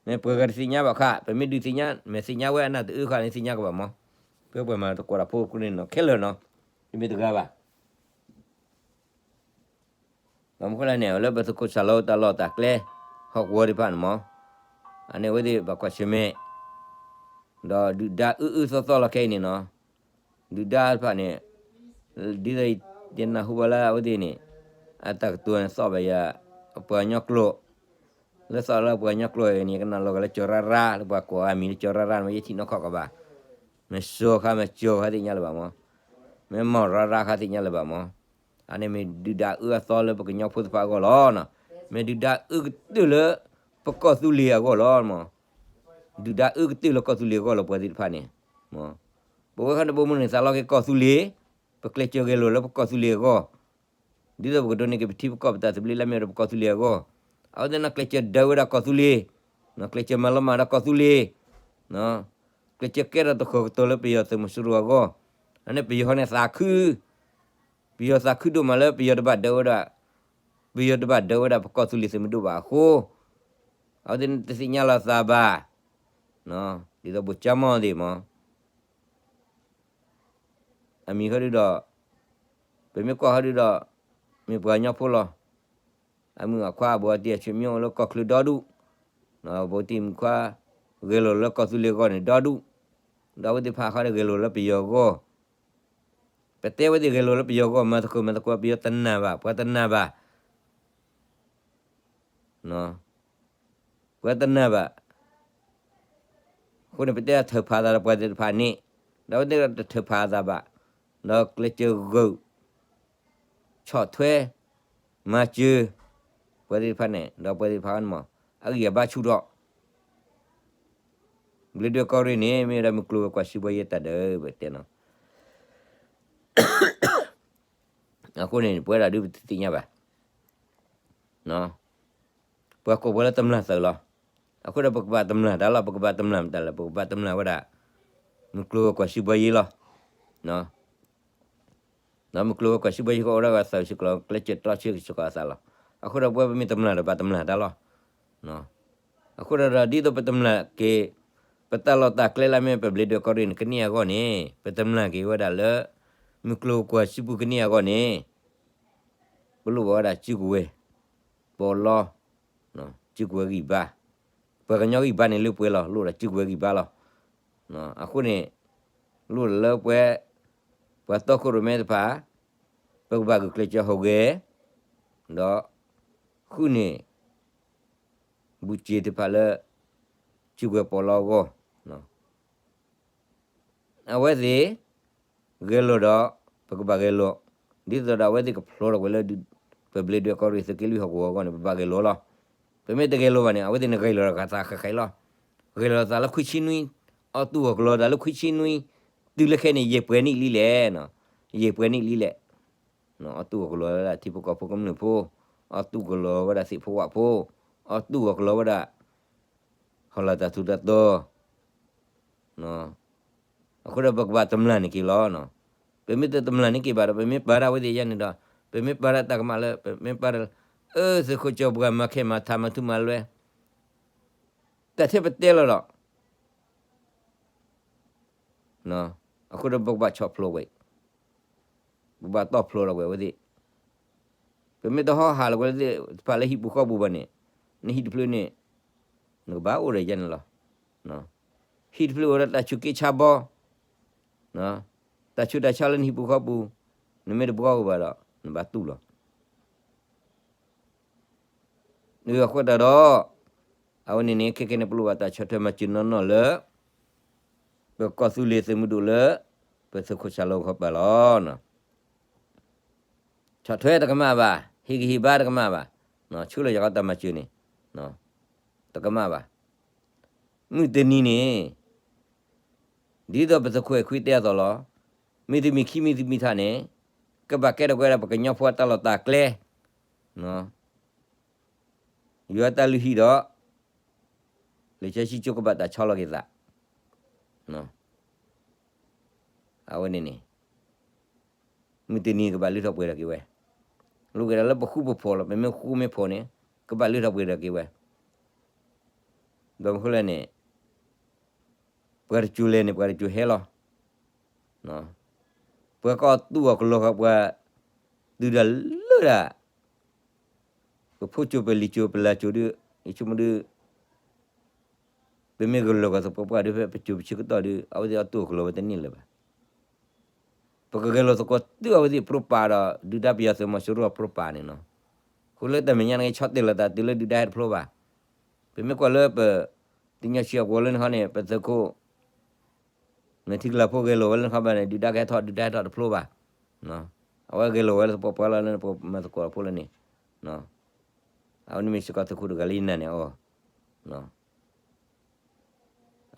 မ့ၢ်ပှၤဂၤတသ့ၣ်ညါဘၣ်ခါ, ပမ့ၢ်ဒုးသ့ၣ်ညါ မ့ၢ်သ့ၣ်ညါဝဲအနၢ်တအၢခါန့ၣ် သ့ၣ်ညါကဘၣ်မး, ပပှၤမၤသကိးတၢ်ဖိအဃိန့ၣ်နီၤ ခဲလၢာ်နီၤ, တမ့ၢ်တဂၤဘၣ် ဘၣ်မနုၤဃိလဲၣ်န့ၣ် လၢပသုးခိၣ်စၢ်လီၤတၢ်လီၢ်တၢ်ကျဲ ဟီၣ်ကဝီၤသ့ၣ်တဖၣ်န့ၣ်မး, အန့ၣ်အဝဲသ့ၣ်ဘၣ်ကွၢ်ဆၢၣ်မဲာ်, ဒီးဒုၣ်ဒါအုၣ်အုၣ်သီသီလီၤခဲအံၤန့ၣ်နီၤ, ဒုၣ်ဒါတဖၣ်န့ၣ် ဒ်သိးယနၢ်ဟူဘၣ်လၢအဝဲသ့ၣ်န့ၣ် အတၢ်ကတိၤန့ၣ်သီၣ်ဘၣ်ယၤ ပှၤကညီကျိာ်, လၢသီၣ်လၢပှၤကညီကျိာ်အံၤန့ၣ် ယကနၣ်လီၤဂာ်လၢကၠီၤရၢ်ရၢ် လၢပှၤကိးအမံၤလၢကၠီၤရၢ်ရၢ်န့ၣ် ယထံၣ်နီၢ်ခီၣ်ကဘၣ်, မ့ၢ်စိၤခါမ့ၢ်ကၠီၤခါသ့ၣ်ညါလၢၤဘၣ်မး, မ့ၢ်မီၢ်ရၢ်ရၢ်ခါသ့ၣ်ညါလၢၤဘၣ်မး, အန့ၣ်မ့ၢ်ဒုၣ်ဒါအုၣ်အသီလၢပကညီဖိသ့ၣ်တဖၣ်အဂီၢ်လီၤ, မ့ၢ်ဒုၣ်ဒါအုၣ်ကတၢၢ်လၢ ပကီၢ်သူလ့ၤအဂီၢ်လီၤမး, ဒုၣ်ဒါအုၣ်ကတၢၢ်လၢကီၢ်သူလ့ၤအဂီၢ်လီၤ ပှၤသ့ၣ်တဖၣ်န့ၣ်, ပဝဲခီန့ၣ် ပမိၢ်န့ၣ်သးလီက့ၤကီၢ်သူလ့ၤ, ပကျဲးစၢးဂဲၤလိာ်လၢပကီၢ်သူလ့ၤအဂီၢ်, ဒ်သိးပကဒိးန့ၢ်က့ၤပထံပကီၢ်ပတၢ်သဘျ့လၢမ့ၢ်ဝဲဒၣ်ပကီၢ်သူလ့ၤအဂီၢ်, အဝဲသ့ၣ်န့ၣ်ကျဲးစၢးဒၢဝဲဒၣ်ကီၢ်သူလ့ၤ, ကျဲးစၢးမၤလီၤမၢ်ဒီးကီၢ်သူလ့ၤ, ကျဲးစၢးကဲထီၣ်တဃီၤကတီၤလၢပယီၤသုးမီၤစိရိၤအဂီၢ်, အန့ၣ်ပယီၤန့ၣ်သးခု, ပယီၤသးခုဒိၣ်မးလၢပယီၤတဘၣ်ဒၢဝဲဒၣ်, ပယီၤတဘၣ်ဒၢဝဲဒၣ်ပကီၢ်သူလ့ၤသုးမုၢ်ဒိၣ်ဘၣ်အဃိ, အဝဲသ့ၣ်န့ၣ်တသ့ၣ်ညါလီၤသးဘၣ်, ဒ်သိးဘိၣ်ကၠီမီၢ်သ့ၣ်မး အမံၤဟီဒုဒီး, ပမ့ၢ်ကွၢ်ဟီဒုဒီး, မ့ၢ်ပှၤကညီဖိလီၤ. အမုၣ်အခွါ ဘိးတံၢ်အဆွေမျိုးလၢကီၢ်ချၢဒီဒူၣ်, ဘိးတံၢ်မုၣ်ခွါ ဂဲၤလိာ်လၢကီၢ်သူလ့ၤအဂီၢ်န့ၣ်ဒီဒူၣ်, ဒီးအဝဲသ့ၣ်တဖၣ်ဃီဒီးဂဲၤလိာ်လၢပယီၤအဂီၢ်, ပတဲဝဲသ့ၣ်ဂဲၤလိာ်လၢပယီၤအဂီၢ် မၤသကိးမၤသကိး ပယီၤတနာ်ဘၣ် ပှၤတနာ်ဘၣ် ပှၤတနာ်ဘၣ်. အဃိန့ၣ် ပတဲအထၢၣ်ဖးသးဒီးပှၤသ့ၣ်တဖၣ်န့ၣ်, ဒီးအဝဲသ့ၣ်တထၢၣ်ဖးအသးဘၣ်, ဒီးကျဲးစၢးဂုာ် ဆီၣ်ထွဲ မၤစၢၤ ပှၤသ့ၣ်တဖၣ်န့ၣ် ဒီးပှၤသ့ၣ်တဖၣ်န့ၣ်မး အဂံၢ်အဘါဆူၣ်ထီၣ်. ဘျ့ဒွဲၣ်ကီၢ်ရ့ၣ်န့ၣ် မ့ၢ်ဝဲဒၣ်မုၢ်ကျိၤဝဲၤကွာ်စုဘှဲယဲတၢ်ဒုး ပတဲနီၤ. အဃိန့ၣ် ပဝဲဒၣ်ဒုးပတသ့ၣ်ညါဘၣ် ပှၤကိးပှၤလၢတမျၢ်သၢၣ်လီၤ. အဃိဒီးပကဘၣ်တမျၢ်တၢ်လီၤ, ပကဘၣ်တမျၢ်မတၤလဲၣ်, ပကဘၣ်တမျၢ်ဝဲဒၣ် မုၢ်ကျိၤဝဲၤကွာ်စုဘှဲယဲလီၤ. ဒီးမုၢ်ကျိၤဝဲၤကွာ်စုဘှဲယဲကအိၣ်ဒီးအသၢၣ်စ့ၢ်ကီး ကျဲးစၢးတြီဆၢက့ၤစ့ၢ်ကီးအသးလီၤ. အဃိဒီးပဝဲပမ့ၢ်တမျၢ်ဒီးဘၣ်တမျၢ်တၢ်လီၤ. အဃိဒီးဒ်သိးပတမျၢ်က့ၤ ပတၢ်လီၢ်တၢ်ကျဲလၢမ့ၢ်ပဘျ့ဒွဲၣ်ကီၢ်ရ့ၣ်န့ၣ် ကန့ၢ်အဂီၢ်န့ၣ် ပတမျၢ်က့ၤဝဲဒၣ်လၢ မုၢ်ကျိၤဝဲၤကွာ်စုပူၤကန့ၢ်အဂီၢ်န့ၣ် ပလိၣ်ဘၣ်ဝဲဒၣ်စုကဝဲၤ ပီးလီ စုကဝဲၤဂံၢ်ဘါ, ပှၤကညီဂံၢ်ဘါန့ၣ်လၢပှဲၤလီၤ, လိၣ်ဒီးစုကဝဲၤဂံၢ်ဘါလီၤ. အဃိန့ၣ် လိၣ်လၢပှဲၤ ပှၤတီခိၣ်ရိၣ်မဲတဖၣ် ပကဘၣ်ဂုာ်ကျဲးစၢးဟူးဂဲၤ ဒီး ဃုန့ၢ် ဘူးစ့တဖၣ်လၢ စုကဝဲၤပီးလီအဂီၢ် အဝဲသ့ၣ် ဂဲၤလိာ်ဒီး ပကဘၣ်ဂဲၤလိာ်, ဒ်သိးဒီးအဝဲသ့ၣ်ကဖျိးထီၣ်ကွံာ်လၢ ပဘျ့ဒွဲၣ်ကီၢ်ရ့ၣ်သုးက့လွံၢ်ဟီၣ်ကဝီၤအဂီၢ်န့ၣ် ပဘၣ်ဂဲၤလိာ်လီၤ. ပမ့ၢ်တဂဲၤလိာ်ဘၣ်န့ၣ် အဝဲသ့ၣ်န့ၣ်ဂဲၤလိာ်သးဃဲးဃဲးလီၤ. ဂဲၤလိာ်သးလၢခွံဆံနွံ, အီၣ်တူၢ်အီၣ်ကလီတၢ်လၢခွံဆံနွံ, တုၤလၢခဲအံၤန့ၣ် ယဲၢ်ပှဲၤနံၣ်လံလဲၣ်, ယဲၢ်ပှဲၤနံၣ်လံလဲၣ်. အီၣ်တူၢ်အီၣ်ကလီဝဲဒၣ်ထံဖိကီၢ်ဖိကမျၢၢ်ဖိ, အီၣ်တူၢ်ကလီဝဲဒၣ်သ့ၣ်ဖိဝၣ်ဖိ, အီၣ်တူၢ်အီၣ်ကလီဝဲဒၣ် ဟီၣ်လာ်တၢ်ထူးတၢ်တီၤ အဃိဒီးပကဘၣ်တမျၢ်န့ၢ်က့ၤလီၤ. ပမ့ၢ်တတမျၢ်န့ၢ်က့ၤဘၣ်ဒီး ပမ့ၢ်ပာ်ဒၣ်ဝဲသ့ၣ်ယဲန့ၣ်ဒီး ပမ့ၢ်ပာ်ဒၣ်တၢ်ကမၣ်လၢ ပမ့ၢ်ပာ်ဒၣ်လၢ အၢ သုးခိၣ်ကၠီပှၤမၤခဲမၤထးမၤထူမၤလွဲ တၢ်ထဲပတဲလီၤဒီး အဃိဒီးပကဘၣ်ဆီၣ်ဖျိးဝဲ, ပကဘၣ်တီၣ်ဖျိးလီၤဝဲအဝဲသ့ၣ်, ပမ့ၢ်တဟီဟးလီၤဝဲသ့ၣ်တဖၣ်လၢဟံၣ်ပူၤဃီပူၤဘၣ်န့ၣ်, နဟံၣ်တဖျၢၣ်န့ၣ် နကဘၣ်အိၣ်ဒီးယဲန့ၣ်လီၤ. ဟံၣ်တဖျၢၣ်အိၣ်ဒီးတၢ်ဆူးက့ဆါဘီ, တၢ်ဆူးတၢ်ဆါလၢနဟံၣ်ပူၤဃီပူၤ, နမ့ၢ်တဘှီက့ၤဘၣ်ဒီး နဘၣ်တူၢ်လီၤ. အဃိသတးဒီး အဝဲန့ၣ်န့ၣ် ခဲကနံၣ်န့ၣ် ပလိၣ်ဘၣ်တၢ်ဆီၣ်ထွဲမၤစၢၤနီၢ်နီၢ်လၢ ပကီၢ်သူလ့ၤသုးမုၢ်ဒိၣ်လၢ ပသုးခိၣ်စၢ်လီၤခီပၤလီၤ. ဆီၣ်ထွဲတကမၣ်ဘၣ်, ဟ့ၣ်ဂံၢ်ဟ့ၣ်ဘါတကမၣ်ဘၣ်, ဆှၢလီၤယၤဃီတၢ်မၤစၢၤန့ၣ် တကမၣ်ဘၣ်. မုၢ်တနံၤန့ၣ် ဒ်သိးပသုးခိၣ်အဲၣ်ခွံတဲအသိးလီၤ. မ့ၢ်တမံၤခံမံၤတမံၤထါန့ၣ် ကဘၣ်ကဲထီၣ်က့ၤဝဲဒၣ်ပကညီဖိအတၢ်လီၢ်တၢ်ကျဲ, ယွၤတၢ်လုၢ်ဟံၣ်ဒီး လံာ်စီဆှံကၠိကဘၣ်တၢ်ဆီလီၤက့ၤသး, အဝဲန့ၣ်န့ၣ် မုၢ်တနံၤကဘၣ်လုၢ်ထီၣ်ပှဲၤထီၣ်က့ၤဝဲ, လိၣ်က့ၤဒၣ်လၢပဃူပဖိးလီၤ. ပမ့ၢ်ဃူမ့ၢ်ဖိးန့ၣ် ကဘၣ်လုၢ်ထီၣ်ပှဲၤထီၣ်က့ၤဝဲ. ဘၣ်မနုၤဃိလဲၣ်န့ၣ် ပှၤတစိၤလဲၤန့ၣ် ပှၤတစိၤဟဲလီၤ. ပှၤကအီၣ်တူၢ်အီၣ်ကလီၤဃီ ပှၤတုၤဒၣ်လၢဒၣ် ပဖိစိၤပလံၤစိၤပလၢ်စိၤဒုး ယဆိကမိၣ်ဒုး ပမ့ၢ်ဂဲၤလိာ်က့ၤသကိးပှၤဒုး ဖဲပစိၤပဆၢကတီၢ်ဒုး အဝဲသ့ၣ်အီၣ်တူၢ်အီၣ်ကလီၤဝဲတန့ၢ်လၢၤဘၣ်. ပကဂဲၤလိာ်သကိးတုၤအဝဲသ့ၣ်ပြိပာ်ဒီး ဒုၣ်ဒါပယီၤသုးမီၤစိရိၤပြိပာ်န့ၣ်နီၤ. အဃိလၢတၢ်မဲာ်ညါန့ၣ် ဆီတလဲၤသးတုၤလၢဒုၣ်ဒါဟဲတဖျိဘၣ်. ပမ့ၢ်ကွၢ်လၢပ သ့ၣ်ညါဆံးအဂီၢ်လၢနခီန့ၣ် ပသုးခိၣ် နထံကလၤဖိဂဲၤလိာ်ဝဲလၢနခီဘၣ်န့ၣ် ဒုၣ်ဒါကဟဲထီၣ် ဒုၣ်ဒါဟဲထီၣ်တဖျိဘၣ်. အဝဲဂဲၤလိာ်ဝဲလၢသပှၢ်ပှၢ်လီၤလၢပမၤသကိးဖိလၢန့ၣ် အဝဲန့ၣ်မ့ၢ်စ့ၢ်ကီးသုးခိၣ်တဂၤလၢယနာ်န့ၣ်အီၤ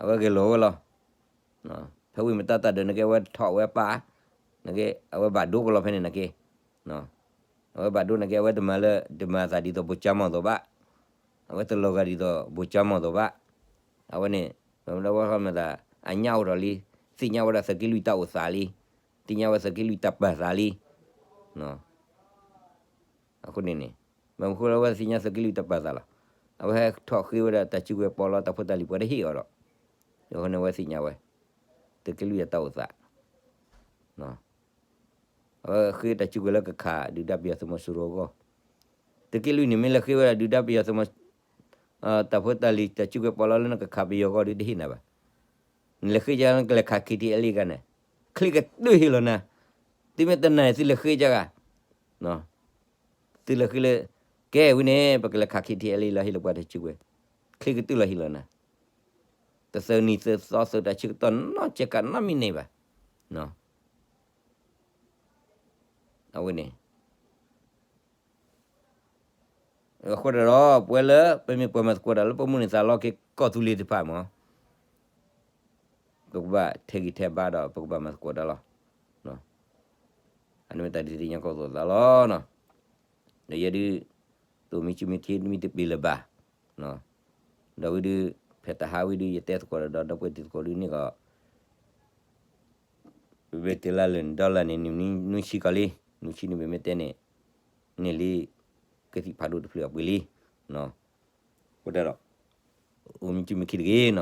အဝဲဂဲၤလိာ်ဝဲလီၤ. ဖဲဝံၤမတၤတၢ်ဒၢးန့ၣ်က့ အဝဲထီၣ်ဝဲပၢ် န့ၣ်က့ အဝဲဘၣ်ဒိကလီၤဖဲန့ၣ်န့ၣ်က့ အဝဲဘၣ်ဒိန့ၣ်က့ အဝဲတမၤလၢ တမၤသးဒ်သိးဘိၣ်ကၠါမီၢ်သိးဘၣ်. အဝဲတလီၤဂာ်ဒ်သိးဘိၣ်ကၠါမီၢ်သိးဘၣ်. အဝဲန့ၣ် ပမ့ၢ်ဒၣ်ဝဲဃီမ့ၢ်သး အညၣ်အိၣ်ထီၣ်လံ, သ့ၣ်ညါဝဲဒၣ်သုးက့လွံၢ်တၢ်အိၣ်သးလံ, သ့ၣ်ညါဝဲသုးက့လွံၢ်တၢ်ပာ်သးလံ. အဃိန့ၣ်န့ၣ် ဘၣ်မနုၤဃိလၢအဝဲသ့ၣ်ညါသုးက့လွံၢ်တၢ်ပာ်သးလီၤ. အဝဲဟဲထီၣ်ဃ့ဝဲဒၣ်တၢ်စုကဝဲၤပီးလီတၢ်ဖိတၢ်လံၤပှၤတဟ့ၣ်အီၤဒီး အဃိန့ၣ်အဝဲသ့ၣ်ညါဝဲ သုးက့လွံၢ်အတၢ်အိၣ်သး အဝဲဃ့တၢ်စုကဝဲၤလၢကခးဒုၣ်ဒါပယီၤသုးမီၤစိရိၤအဂီၢ်. သုးက့လွံၢ်န့ၣ်မ့ၢ်လဲၤဃ့ဝဲဒၣ်ဒုၣ်ဒါပယီၤသုးမီၤ တၢ်ဖိတၢ်လံၤတၢ်စုကဝဲၤပီးလီလၢနကခးပယီၤအဂီၢ်ဒုးတဟ့ၣ်နၤဘၣ်. နလဲၤဃ့ကနကလဲၤခး KTLA ဂၤန့ၣ် ချံကတၢၢ်ဟ့ၣ်လီၤနၤ. သုမ့ၢ်တနာ်န့ၣ် သုလဲၤဃ့ကဂၤ သုလဲၤဃ့လၢ ကဲဝံၤန့ၣ် ပကလဲၤခး KTLA လီၤဟ့ၣ်လီၤပှၤတၢ်စုကဝဲၤ ချံကတၢၢ်လီၤဟ့ၣ်လီၤနၤ. တသုးနံၤသုးသီသုးတၢ်ဆၢကတီၢ်နီတစဲးကးနီတမံၤန့ၣ်ဘၣ်. အဝဲန့ၣ် အဃိဒီး ပဝဲလၢပမ့ၢ်ပှၤမၤသကိးတၢ်လၢပမိၣ်န့ၢ်သးလီက့ၤကီၢ်သူလ့ၤတဖၣ်မး ပကဘၣ်ထဲးဂံၢ်ထဲးဘါဒီး ပကဘၣ်မၤသကိးတၢ်လီၤ. အန့ၣ်မ့ၢ်တၢ်ဒုးသ့ၣ်ညါကီၢ်သူလ့ၤသးလီၤ. ဒီးယဲဒုး တအိၣ်မံၤစုမံၤထံမံၤတပ့ၤလၢၤဘၣ်. ဒီးဝံၤဒုး ဖဲတဟါဝံၤဒုး ယတဲသကိးဒီး ဒီပုၢ်ဝဲၢ်တံၤသကိးဒုးန့ၣ်ကီး ပမ့ၢ်တဲလၢလၢာ်န့ၣ် ဒီလၢာ်န့ၣ် နံၤနွံဆံကီးလံ, နွံဆံန့ၣ် ပမ့ၢ်တဲန့ၣ် န့ၢ်လံ ကသံၣ်ဖးဒိၣ်တဖျၢၣ်အပှ့ၤလံ. အဃိဒီး အိၣ်မံၤစုမံၤခံတဂ့ၤနီၤ.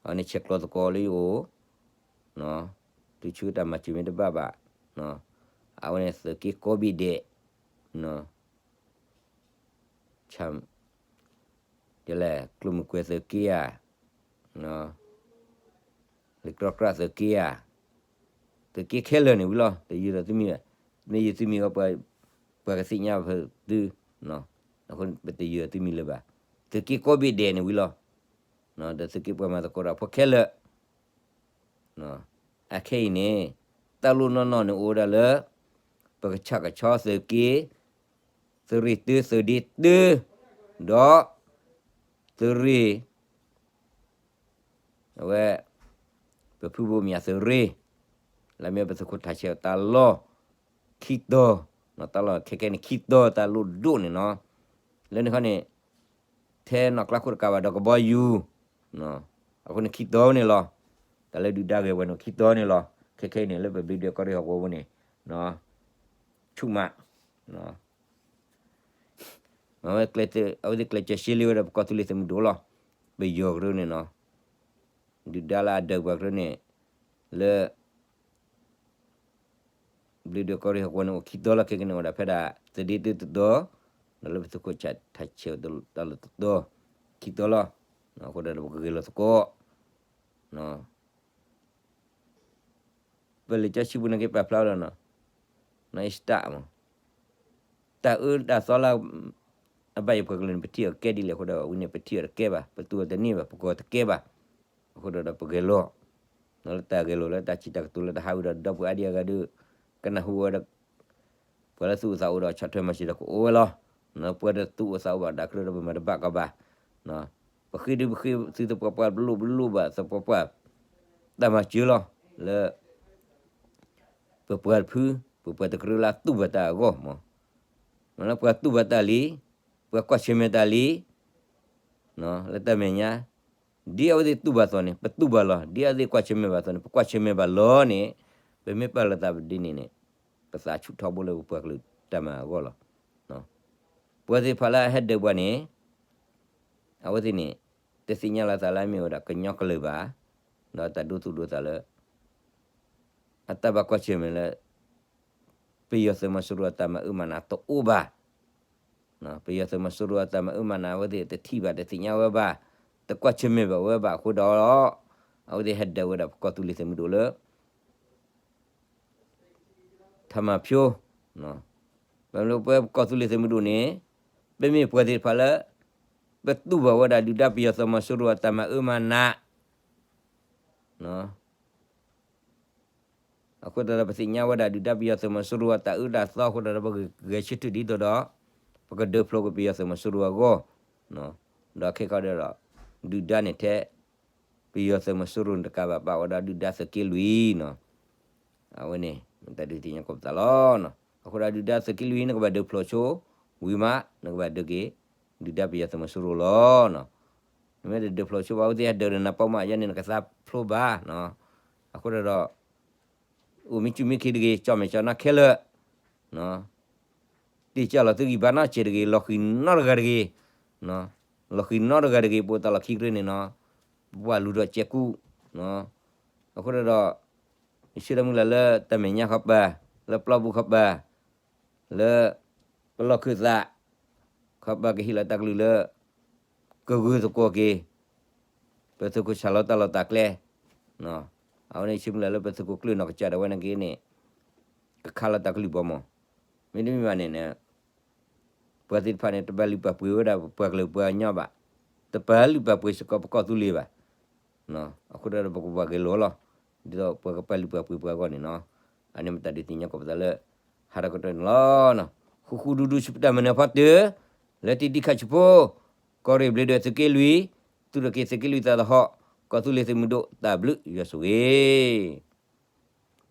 အဝဲန့ၣ်ဆဲးကျိးသကိးလၢယအိၣ်, သုဆှၢတၢ်မၤစၢၤမ့ၢ်တဘၣ်ဘၣ်, အဝဲန့ၣ်သုးက့ကိးဘ့ၣ်ဒဲး, ဒ်လဲၣ် ကျိမုၢ်ကွဲၤသုးက့ဧါ, လံာ်ကြီကြၢ်သုးက့ဧါ, သုးက့ခဲလၢာ်န့ၣ်ဝံၤလီၤ. တယုၢ်ဒီးသုမံၤဘၣ်, မ့ၢ်ယုၢ်သုမံၤဘၣ် ပှၤကသ့ၣ်ညါဘၣ်သု, အဃိပတယုၢ်သုမံၤလၢၤဘၣ်. သုးက့ကိးဘ့ၣ်ဒဲးန့ၣ်ဝံၤလီၤ. ဒီးသုးက့ပှၤမၤသကိးတၢ်ဖိခဲလၢာ် အခဲအံၤန့ၣ် တၢ်လိၣ်နီၢ်နီၢ်န့ၣ်အိၣ်ဝဲဒၣ်လၢ ပကဆၣ်ကဆီသုးက့, သုးရ့ၣ်တၢ သုးဒ့တၢ, ဒီး သုးရ့ၣ် အဝဲ ပဖုဘိမၠးသုးရ့ၣ် လၢမ့ၢ်ပသုးခိၣ်ထးဆဲးတၢ်လီၢ် ခံတီၤ, တၢ်လီၢ်ခဲခဲန့ၣ် ခံတီၤတၢ်လိၣ်ဒိၣ်န့ၣ်နီၤ, လၢန့ၣ်ခီန့ၣ် ထဲနီၢ်ကျါခိၣ်တကးဘၣ်ဒီးကဘီယူၤ, အဃိန့ၣ်ခံတီၤန့ၣ်လီၤ, တၢ်လၢဒုၣ်ဒါဂဲၤပှၤန့ၣ်ခံတီၤန့ၣ်လီၤ, ခဲခဲအံၤန့ၣ် လၢပဘျ့ဒွဲၣ်ကီၢ်ရ့ၣ်ဟီၣ်ကဝီၤပူၤန့ၣ် ဆူၣ်မး အဝဲသ့ၣ်ကျဲးစၢးရှဲလ့ဝဲဒၣ်ပကီၢ်သူလ့ၤသုးမုၢ်ဒိၣ်လီၤ, ပယီၤကရၢန့ၣ်နီၤ, ဒုၣ်ဒါလၢအဒၢးပှၤကရၢန့ၣ် လၢ ဘျ့ဒွဲၣ်ကီၢ်ရ့ၣ်ဟီၣ်ကဝီၤန့ၣ်အိၣ်ခံတီၤလီၤ, ခဲခဲန့ၣ်အိၣ်ဒၣ်ဖဲဒၣ် သဒ့တၢတတီၤ, ဒီးလၢပသုးခိၣ်ထးဆဲးတၢ်လီၢ်တတီၤ, ခံတီၤလီၤ, အဃိဒီးပကဂဲၤလိာ်သကိး ပလဲၤကၠီဆံပူၤန့ၣ်က့ၤပာ်ဖျါဝဲလီၤနီၤ, နီၢ်အ့စတၢ်မး, တၢ်အၢတၢ်သီလၢ အဘၣ်ယပှၤကလုာ်န့ၣ် ပထံၣ်အီၤကဲဒ်လဲၣ်အဃိဒီး ဝဲန့ၣ်ပထံၣ်အီၤတကဲဘၣ်, ပသူအီၤတန့ၢ်ဘၣ်, ပကိးတကဲဘၣ်, အဃိဒီးပဂဲၤလိာ်, လၢတၢ်ဂဲၤလိာ်လၢတၢ်စံးတၢ်ကတိၤလၢတဟးဝံၤဒီး ဒီပုၢ်ဝဲၢ်အါဒံအါဂၤဒီး ကနၢ်ဟူဝဲဒီး ပှၤလၢသူၣ်အိၣ်သးအိၣ်ဒီးဆီၣ်ထွဲမၤစၢၤဒီးကအိၣ်ဝဲလီၤ, ပှၤတသူၣ်အိၣ်သးအိၣ်ဘၣ်ဒၣ်ကရၢဒီးပမၤတဘၣ်ကီဘၣ်, ပဃ့ဒုပဃ့သုသပှၢ်ပှၢ် ပလိၣ်ပလိၣ်ဘၣ်သပှၢ်ပှၢ်, တၢ်မၤစၢၤလီၤ, လၢ ပပှၤတဖု, ပပှၤတကရၢလၢအသူၣ်ဘၣ်တၢ်အဂီၢ်မး, မ့ၢ်လၢပှၤသူၣ်ဘၣ်တၢ်လံ, ပှၤကွၢ်ဆၢၣ်မဲာ်တၢ်လံ, လၢတၢ်မဲာ်ညါ, ဒ်အဝဲသ့ၣ်သူၣ်ဘၣ်သီန့ၣ် ပသူၣ်ဘၣ်လီၤ, ဒ်အဝဲသ့ၣ်ကွၢ်ဆၢၣ်မဲာ်ဘၣ်သီန့ၣ် ပကွၢ်ဆၢၣ်မဲာ်ဘၣ်လီၤန့ၣ်, ပမ့ၢ်ပာ်လီၤသးပဒ်န့ၣ်န့ၣ်, ပသးဆူၣ်ထီဘိလၢပပှၤကလုာ်တၢ်မၤအဂီၢ်လီၤ. ပှၤသ့ၣ်တဖၣ်လၢအဟဲဒၢးပှၤန့ၣ် အဝဲသ့ၣ်န့ၣ် တသ့ၣ်ညါလီၤသးလၢအမ့ၢ်ဝဲဒၣ်ကညီကလုာ်ဘၣ်, ဒီးတၢ်ဒိသူၣ်ဒိသးလၢ အတၢ်ဘၣ်ကွၢ်ဆၢၣ်မဲာ်လၢ ပယီၤသုးမီၤစိရိၤအတၢ်မၤအၢမၤနးတအိၣ်ဘၣ်, ပယီၤသုးမီၤစိရိၤအတၢ်မၤအၢမၤနး အဝဲသ့ၣ်တထံၣ်ဘၣ်တသ့ၣ်ညါဝဲဘၣ်, တကွၢ်ဆၢၣ်မဲာ်ဘၣ်ဝဲဘၣ်အဃိဒီး အဝဲသ့ၣ်ဟဲဒၢးဝဲဒၣ်ပကီၢ်သူလ့ၤသုးမုၢ်ဒိၣ်လၢ ထၢမၤဖၠိ, ပမ့ၢ်ပဝဲပကီၢ်သူလ့ၤသုးမုၢ်ဒိၣ်န့ၣ် ပမ့ၢ်ပှၤသ့ၣ်တဖၣ်လၢ ပသူၣ်ဘၣ်ဝဲဒၣ်ဒုၣ်ဒါပယီၤသုးမီၤစိရိၤအတၢ်မၤအၢမၤနး အဃိသတးဒီး ပသ့ၣ်ညါဝဲဒၣ်ဒုၣ်ဒါပယီၤသုးမီၤစိရိၤအတၢ်အၢတၢ်သီအဃိသတးဒီး ပကဂဲၤဆၢထၢၣ်ဒ်သိးဒီး ပကဒၢဖျိက့ၤပယီၤသုးမီၤစိရိၤအဂီၢ်, ဒီးခဲခီဒီး ဒုၣ်ဒါန့ၣ်ထဲ ပယီၤသုးမီၤစိရိၤန့ၣ်တကးဘၣ် ပာ်ဝဲဒၣ်ဒုၣ်ဒါသုးက့လွံၢ်နီၤ, အဝဲန့ၣ် မ့ၢ်တၢ်ဒုးသ့ၣ်ညါကိးပသးလီၤ. အဃိဒီးဒုၣ်ဒါသုးက့လွံၢ် နကဘၣ်ဒၢဖျိးဆိ, ဝံၤမး နကဘၣ်ဒၢက့ၤ ဒုၣ်ဒါပယီၤသုးမီၤစိရိၤလီၤ. နမ့ၢ်တဒၢဖျိးဆိဘၣ် အဝဲသ့ၣ်ဟဲဒၢးဒီးနၤပီမး ယဲန့ၣ် နကသးဖျိဘၣ်. အဃိဒီး အိၣ်မ့ၢ်စူၢ်မ့ၢ်ခ့တဂ့ၤ, ကၠီၣ်မဲာ်ကၠီၣ်နါခဲလၢာ်, တ့ၢ်ကၢ်လီၤသုဂံၢ်ဘါနီတစဲးတဂ့ၤ, လီၤဃံၤနီတဂၤတဂ့ၤ, လီၤဃံၤနီတဂၤတဂ့ၤ, ပအိၣ်တၢ်လီၢ်ခံကရၢန့ၣ်နီၤ, ပပှၢ်လူၤဒီးစဲးကူ, အဃိဒီး ယဆၢမုၢ်လၢ်လၢတၢ်မဲာ်ညါခီပၤ, လၢပျီပူၤခီပၤ, လၢ ပလီၢ်ခၢၣ်သး ခီပၤကဟ့ၣ်လီၤတၢ်ကလုၢ်လၢ ကဂုာ်သကိးက့ၤ ပသုးခိၣ်ဆၣ်လီၤတၢ်လီၢ်တၢ်ကျဲ, အဝဲန့ၣ်ဆၢမုၢ်လၢ်လၢပသုးခိၣ်ကျၢၢ်နီၢ်ကစၢ်ဒၣ်ဝဲန့ၣ်က့ၤန့ၣ် ကခးလီၤတၢ်ကလုၢ်ဘီမး, မ့တမ့ၢ်ဘၣ်န့ၣ် ပှၤသ့ၣ်တဖၣ်န့ၣ် တပာ်လုၢ်ပာ်ပှ့ၤဝဲဒၣ်ပပှၤကလုာ်ပှၤကညီဘၣ်, တပာ်လုၢ်ပာ်ပှ့ၤစ့ၢ်ကီးပကီၢ်သူလ့ၤဘၣ်. အဃိဒီးပကဘၣ်ဂဲၤလိာ်လီၤ, ဒ်သိးပှၤကပာ်လုၢ်ပာ်ပှ့ၤပှၤအဂီၢ်န့ၣ်နီၤ, အန့ၣ်မ့ၢ်တၢ်ဒုးသ့ၣ်ညါကိးပသးလၢ ဟးထီၣ်ကတၢၢ်န့ၣ်လီၤ. ဃူဃူဒူဒူဆူပတၢ်မၤနၢၤဖီတၢၢ်, လၢတံၤဒံးခးဆူဖိ, ကီၢ်ရ့ၣ်ဘျ့းဒွဲၣ်သုးက့လွံၢ်, သူၣ်ထီၣ်က့ၤသုးက့လွံၢ်သးသဟီၣ်, ကီၢ်သူလ့ၤသုးမုၢ်ဒိၣ်တၢ်ဘျုးယွၤဆိၣ်ဂ့ၤ